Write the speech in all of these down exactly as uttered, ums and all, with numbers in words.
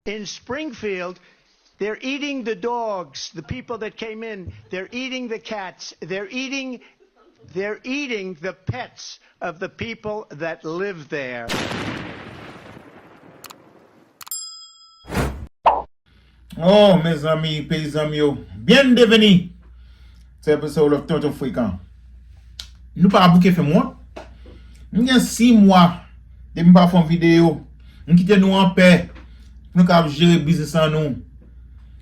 In Springfield, they're eating the dogs, the people that came in. They're eating the cats. They're eating, they're eating the pets of the people that live there. Oh, mezanmi, peyizan m yo. Byen deveni. Se episode of Tonton Frekan. Nou pa bouke fè m wont. M gen sis mwa depi m pa fè yon videyo. M kite nou anpè pou nou kapab jere biznis an nou.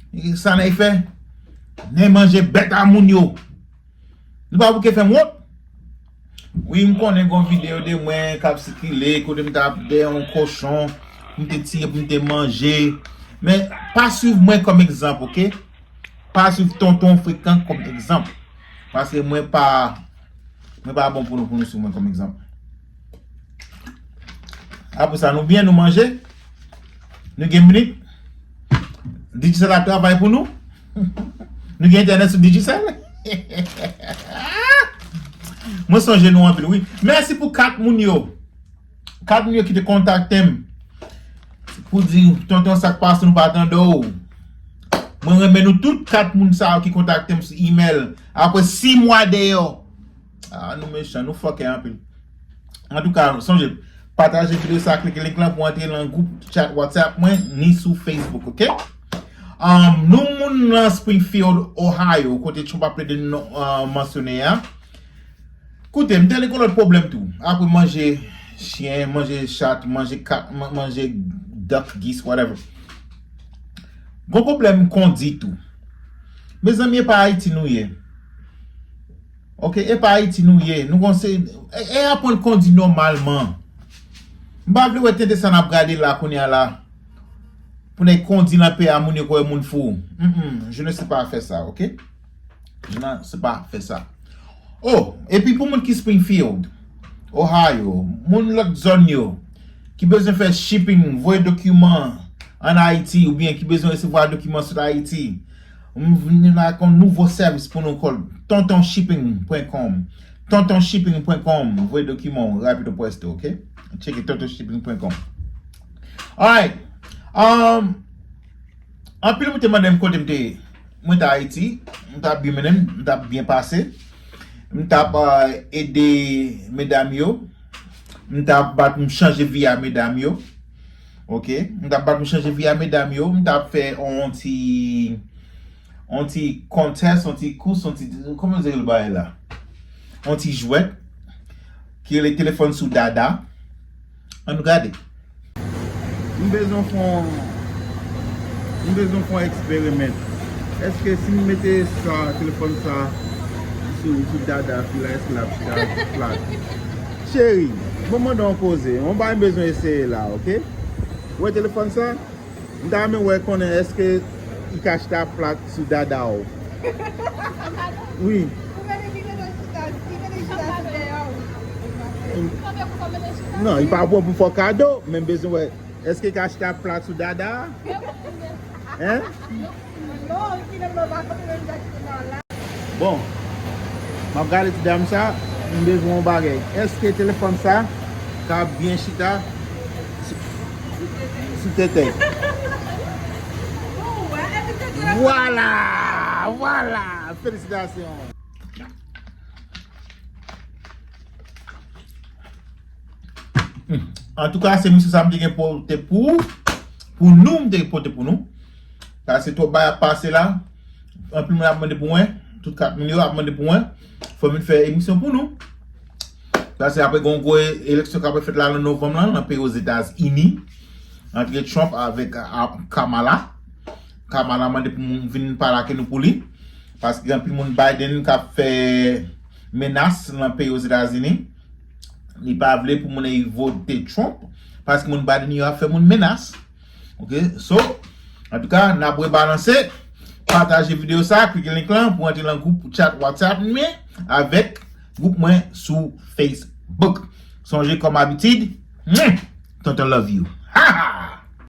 E sa nèg fè? Nèg manje bèt a moun yo. Nou pa bouke fè m wont. Wi, m konnen gon videyo de mwen k ap sikile kote m t ap dèyè yon kochon pou m te tiye pou m te manje. Men pa swiv mwen kòm egzanp, oke? Pa swiv Tonton Frekan kòm egzanp. Paske mwen pa mwen pa bon pou nou pou nou swiv mwen kòm egzanp. Apre sa, nou byen, nou manje. Nou gen minit. Digicel ap travay pou nou. Nou gen entènèt sou Digicel. Mwen sonje nou anpil, wi. Mèsi pou kat moun yo. Kat moun yo ki te kontakte m. Pou di, tonton, sa k pase, nou pa tande w. Mwen renmen nou tout kat moun sa yo ki kontakte m sou email. Apre sis mwa deyò. Ah, nou mechan, nou fòkè anpil. Antouka, sonje, pataje videyo sa, klike link lan pou antre nan gwoup chat WhatsApp mwen, ni sou Facebook, oke? Um, nou moun nan Springfield, Ohio, kote Trump ap plede non, uh, mansyone a. Koute, m te li gon lòt pwoblèm tou. Apre manje chen, manje chat, manje kat, man- manje duck, geese, whatever. Gon pwoblèm kondi tou. Mezanmi, e pa Ayiti nou ye. Oke, e pa Ayiti nou ye. Nou konse, e, e aprann kondi nòmalman. M pa vle wè tenten sa n ap gade la kounye a la. Pou nèg kondi nan peyi a moun yo kwè moun fou. Mm, mm, je ne sais pas faire ça, oke? Je ne sais pas faire ça. Oh, epi pou moun ki Springfield, Ohio, moun lòt zòn yo, ki bezwen fè shipping, voye dokiman ann Ayiti, oubyen ki bezwen resevwa dokiman sot Ayiti, m vini la ak yon nouvo sèvis pou nou kòl tonton shipping pwen kòm. Tonton shipping pwen kòm, voye dokiman w rapido presto, oke? Tcheke tonton shipping pwen kòm. Alright. Um, anpil moun te mande m kote m te ye. Mwen te Ayiti, m t ap byen mennen m, m t ap byen pase. M t ap, uh, ede medam yo. M t ap bat m chanje vi a medam yo. Oke? M t ap bat m chanje vi a medam yo. M t ap fè yon ti, yon ti contest, yon ti kous, yon ti, kòman yo rele bagay la? Yon ti jwèt ki rele telefòn sou dada. Ann gade. M bezwen fè yon, m bezwen fè yon eksperimèt. Èske si m mete sa, telefòn sa, sou, sou dada fi la, èske l ap chita plat? Cheri, mwen mande yon koze. Yon bagay m bezwen eseye la, oke? Ou wè telefòn sa? M ta renmen wè konnen èske li ka chita plat sou dada w. Wi. Ou mete ki mete chita, ki mete chita sou dada w. Non, li pa bon pou fè kado, men m bezwen wè. Èske li ka chita plat sou dada a? Hein? Non, ki menm mwen pa konprann egzakteman la. Bon, m ap gade ti dam sa, m bezwen yon bagay. Èske telefòn sa ka byen chita sou, sou tete? Vwala! Vwala! Felisitasyon! Antouka, se misye sa m te gen pote pou, pou nou, m te pote pou nou. Paske twòp bagay ap pase la. Anpil moun ap mande pou mwen. Tout kat moun yo ap mande pou mwen. Fò m vin fè emisyon pou nou. Paske apre gen yon gwo e- eleksyon k ap fèt la nan novanm lan, nan peyi Ozetazini. Antre Trump avèk, a, Kamala. Kamala mande pou m vin pale ak nou pou li. Paske gen anpil moun Biden k ap fè menas nan peyi Ozetazini. Li pa vle pou moun yo vote Trump. Paske moun Biden yo ap fè moun menas. Oke, so, antouka, n ap rebalanse. Pataje videyo sa, klike link lan pou antre nan gwoup chat WhatsApp mwen avèk gwoup mwen sou Facebook. Sonje, kòm abitid, mwah, tonton love you. Ha ha!